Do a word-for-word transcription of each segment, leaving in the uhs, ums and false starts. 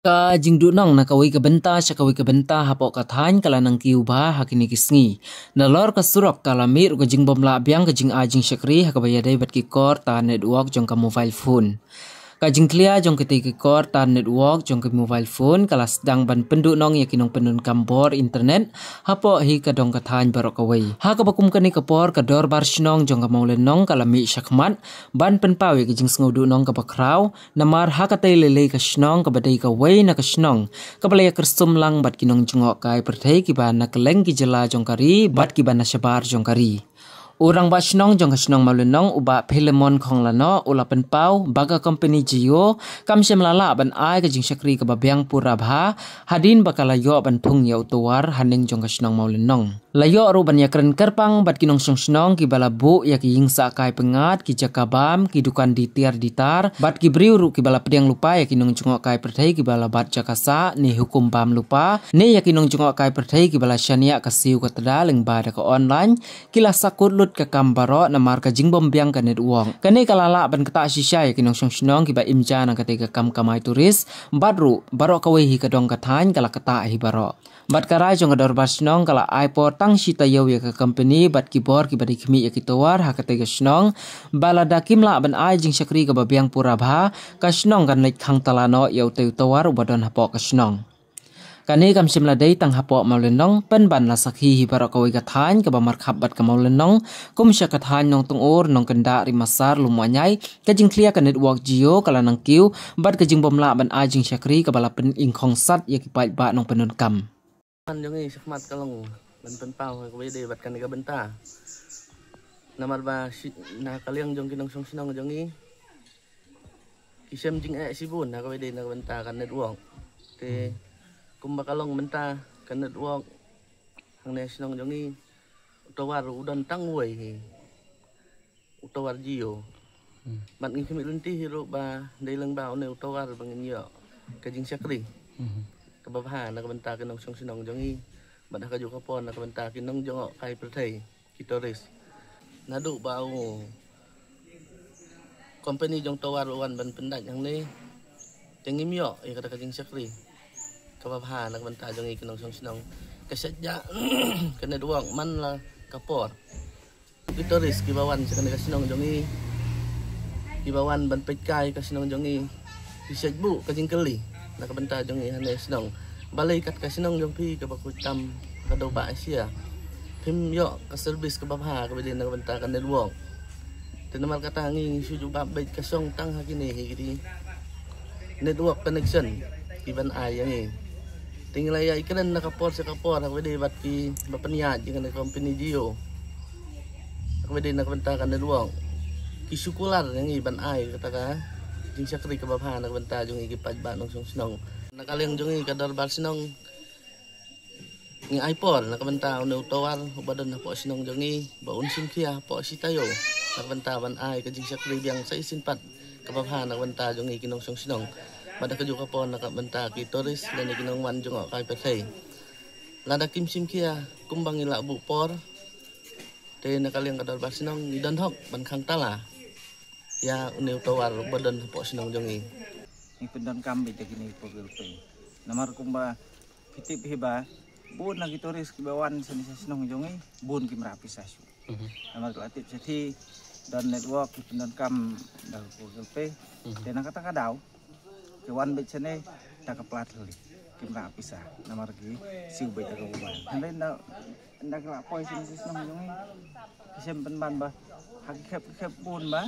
Ka jingduhnong na kawei ka bynta sha kawei ka bynta hapoh ka thaiñ ka la nang kiew bha ha kine ki sngi. Nalor ka surok ka la mih ruh ka jingbym lah biang ka jingai jingshakri ha kaba ïadei bad ki kor tar network jong ka mobile phone. Ka jingkhlia jong kitei ki kor tar network jong ka mobile phone ka la sdang ban pynduhnong ïa ki nongpyndonkam bor internet hapoh hi ka dong ka thaiñ baroh kawei. Ha kaba kum kane ka por ka dorbar shnong jong ka Mawlynnong ka la mih shakhmat ban pynpaw ïa ka jingsngewduhnong kaba khraw, namar ha katei lei lei ka shnong kaba dei kawei na ka shnong kaba la ïakyrshum lang bad ki nongjngohkai pyrthei kiba na kylleng ki jylla jong ka ri bad kiba na shabar jong ka ri. U rangbah shnong jong ka shnong Mawlynnong u Bah Philemon Khonglanooh u la pynpaw ba ka company Jio kam shym la lah ban ai ka jingshakri kaba biang pura bha hadien ba ka la ïoh ban thung ïa u tawar ha ning jong ka shnong Mawlynnong. La ïoh ruh ban ïakren kyrpang bad ki nongshong shnong kiba la buh ïa ki ïing sah kai pyngngad, ki jaka bam, ki dukan di tiar di tar bad ki briew ruh kiba la pdiang lypa ïa ki nongjngohkai pyrthei kiba la bat jaka sah ne hukum bam lypa ne ïa ki nongjngohkai pyrthei kiba la shaniah ka siew ka tda lyngba da ka online, ki la sakut lut ka kam baroh namar ka jingbym biang ka network. Kane ka la lah ban ktah shisha ïa ki nongshong shnong kiba im ja na katei ka kam kamai tourist bad ruh baroh kawei hi ka dong ka thaiñ ka la ktah hi baroh. Bad ka rai jong ka dorbar shnong ka la ai por tang shi taïew ïa ka company bad ki bor kiba dei khmih ïa ki tawar ha katei ka shnong ba lada kim lah ban ai jingshakri kaba biang pura bha, ka shnong kan leit khang tala noh ïa utei u tawar uba don hapoh ka shnong. Kane kam shym la dei tang hapoh Mawlynnong, pynban la sakhi hi baroh kawei ka thaiñ kaba markhap bad ka Mawlynnong, kum sha ka thaiñ Nongtyngur, Nongkyndah, Rimasar, Lumuainai, ka jingkhlia ka network Jio ka la nang kiew bad ka jingbym lah ban ai jingshakri kaba la pyningkhong sat ïa ki paidbah nongpyndonkam. An jong ngi shakhmat ka long ban pynpaw ha kaba ïadei bad kane ka bynta. Namar ba shi, na ka liang jong ki nongshong shnong jong ngi ki shem jingeh shibun ha kaba ïadei na ka bynta ka network. Te kumba ka long mynta ka network hangne shnong jong ngi, u tawar u don tang uwei hi, u tawar Jio. Hmm. Bad ngi khmih lynti hi ruh ba dei lang ba une u tawar ba ngin ïoh ka jingshakri kaba bha na ka bynta ki nongshong shnong jong ngi bad ha kajuh ka por na ka bynta ki nongjngohkai pyrthei, ki tourist. Naduh ba u company jong tawar u wan ban pyndait hangne, te ngim ïoh ïa kata ka jingshakri kaba bha na ka bynta jong ngi ki nongshong shnong. Ka shet ja ka network man la ka por. Ki tourist kiba wan sha kane ka shnong jong ngi, kiba wan ban peit kai ka shnong jong ngi, ki shet buh ka jingkylli na ka bynta jong ngi hane shnong. Balei kat ka shnong jong phi kaba khuid tam ka dewbah Asia, phim ïoh ka service kaba bha kaba dei na ka bynta ka network. Te namar kata ngi shu jubab beit ka shong tang ha kine hi ki network connection ki ban ai ïa ngi. Te ngi la ïai kren na ka por sha ka por ha kaba dei bad kiba pynïaid ïa kane ka company Jio ha kaba dei na ka bynta ka network. Ki shu kular ïa ngi ban ai kata ka jingshakri kaba bha na ka bynta jong ngi ki paidbah nongshong shnong. Na ka liang jong ngi ka dorbar shnong ngi ai por na ka bynta une u tawar uba don hapoh shnong jong ngi ba un shim khia hapoh shi taïew na ka bynta ban ai ka jingshakri biang sa shisien pat kaba bha na ka bynta jong ngi ki nongshong shnong. Bad ha kajuh ka por na ka bynta ki tourist lane ki nongwan jngohkai pyrthei. Lada kim shim khia kumba ngi la buh por, te na ka liang ka dorbar shnong ngi don hok ban khang tala ïa une u tawar uba don hapoh shnong jong ngi. Ngi pyndonkam beit da kine ki por ki ruh phi. Namar kumba phi tip hi ba bun na ki tourist kiba wan shane sha shnong jong ngi, bun kim rah pisa shuh. Mhm. Namar ki la tip shathie don network, ki pyndonkam da ki por ki ruh phi. Mhm. Te na kata ka daw ki wan beit shane da ka pla thylliej, kim rah pisa namar ki siew beit da ka mobile. Hynrei ynda, ynda ki la poi shane sha shnong jong ngi, ki shem pynban ba ha ki khep ki khep bun ba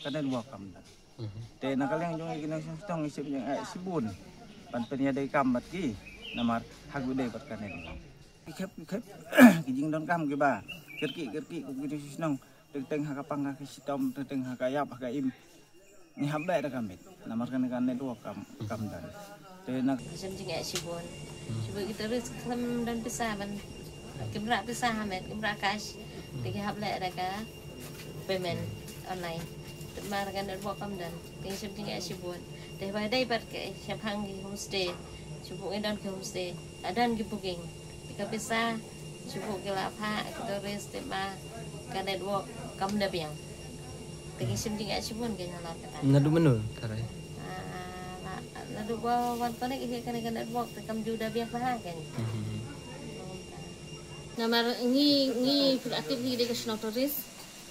ka network kam don. Mhm. Te na ka liang jong ngi ki nongshong shnong ngi shem jingeh shibun ban pynïadei kam bad ki, namar ha kaba dei bad ka network. Ki khep ki khep ki jingdonkam kiba kyrkieh kyrkieh kum ki nongshong shnong, teng teng ha ka pang ha ka shitom, teng teng ha ka ïap ha ka im, ngi hap leh da ka miet namar kane ka network kam, kam don. Te na shem jingeh shibun. Hmm. Shibun ki tourist khlem don pisa ban, kim rah pisa ha miet, kim rah cash. Te ki hap leh da ka payment online. Te namar ka network kam don, te shem jingeh shibun. Te ba dei bad ka shaphang ki homestay, shibun ngi don ki homestay, la don ki booking. Te ka pisa shibun ki la phah ki tourist, te ma ka network kam da biang. Te ki shem jingeh shibun ki na la kata. Naduh mynno ka rai? Ah, la, Naduh ba wan connect ïa kane ka network te kam ju da biang bha kan. Namar ngi ngi phi la tip hi dei ka shnong tourist.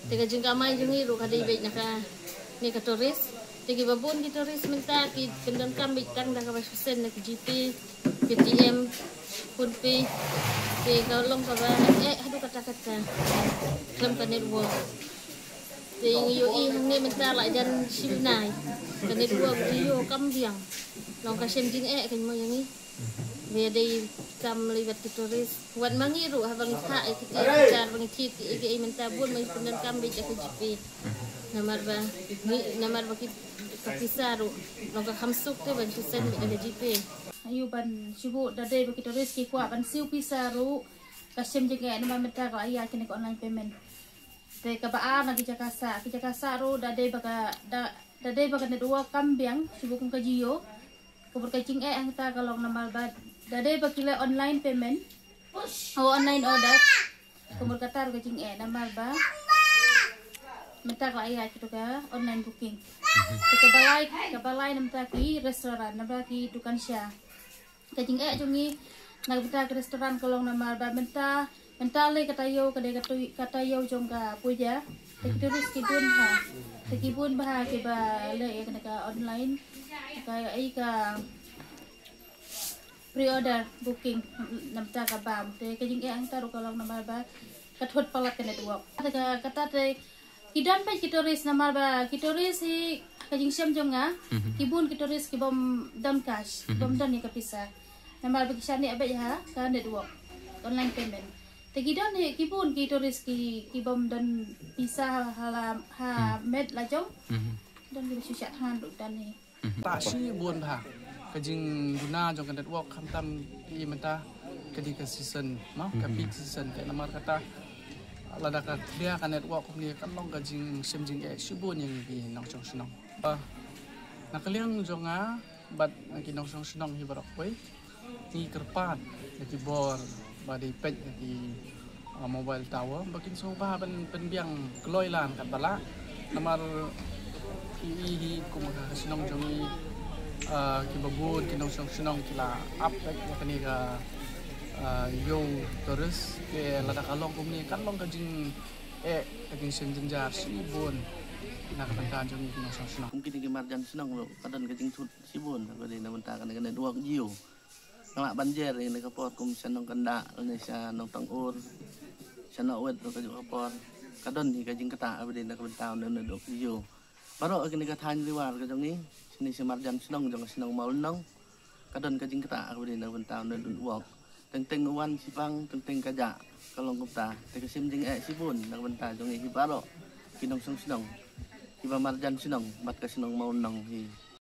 Te ka jingkamai jong ngi ruh ka dei beit na kane ka tourist. Te kiba bun ki tourist mynta ki pyndonkam beit tang da kaba shu send na ka GPay, Paytm, PhonePe. Te ka long kaba eh haduh katta katta khlem ka network. Te ngi ïohi hangne mynta la jan shi bnai ka network Jio kam biang. Long ka shem jingeh kein mo ïa ngi. Ba dei kam lei bad ki tourist. Wat ma ngi ruh haba ngi thah ïa ki tiar ki jar ba ngi thied ïa ki ei mynta bun ma ngi pyndonkam beit ïa ka GPay. Namar ba ngi namar ba ki ka pisa ruh long ka kham suk te ban shu send beit ïa ka GPay. Ayu ban shu buh da dei ba ki tourist ki kwah ban siew pisa ruh ka shem jingeh namar mynta ka la ïaid kane ka online payment. Te kaba ar na ki jaka sah, ki jaka sah ruh da dei ba ka da da dei ba ka network kam biang shu buh kum ka Jio. Ka bor ka jingeh hangta ka long namar ba da dei ba ki leh online payment o online order. Ka bor kata ruh ka jingeh namar ba mynta ka la ïaid kito ka online booking. Te kaba lai kaba lai namar ki restaurant namar ki dukan sha. Ka jingeh jong ngi na ka bynta ka restaurant ka long namar ba mynta mynta lei ka taïew ka dei ka tui ka taïew jong ka puja. Te ki tourist ki bun bha te ki bun bha kiba leh ïa kane ka online ka ei ka pre-order booking namar ka bam te ka jingeh hangta ruh ka long namar ba ka thut palat ka network. Te ka kata te ki don bad ki tourist namar ba ki tourist hi ka jingshem jong nga ki bun ki tourist ki bym don cash bym don ïa ka pisa namar ba ki shaniah bad ha ka network online payment. Te ki don hi ki bun ki tourist ki ki bym don pisa ha la ha met la jong. Don ki ba shu shah thngan ruh don hi. Ta shibun bha ka jingduna jong ka network khamtam ki mynta ka dei ka season ma ka peak season te namar kata lada ka clear ka network kumne kan long ka jingshem jingeh shibun ïa ngi ki nongshong shnong. Ba na ka liang jong nga bad ki nongshong shnong hi baroh kawei. Ngi kyrpad ïa ki bor ba dei peit ïa ki, ah, mobile tower ba kin sngewbha ban pynbiang kloi lan kat ba lah. Namar i i hi kum ka shnong jong i, ah, ki ba bun ki nongshong shnong ki la ap peit ïa kane ka, ah, ïew tourist te lada ka long kumne kan long ka jing eh ka jingshem jynjar shibun na ka bynta jong i ki nongshong shnong. Kum kine ki marjan shnong ruh ka don ka jingthut shibun ba dei na bynta kane ka network Jio. Nga lah ban jer ïa kane ka por kum sha Nongkyndah lane sha Nongtong Ur sha Nongwet ruh ka juh ka por ka don hi ka jingktah ba dei na ka bynta u network Jio. Baroh kine ka thaiñ Riwar ka jong ngi shane sha marjan shnong jong ka shnong Mawlynnong ka don ka jingktah ba dei na ka bynta u network. Teng teng u wan shipang teng teng ka jah ka long kumta te ka shem jingeh shibun na ka bynta jong ngi hi baroh ki nongshong shnong kiba marjan shnong bad ka shnong Mawlynnong hi.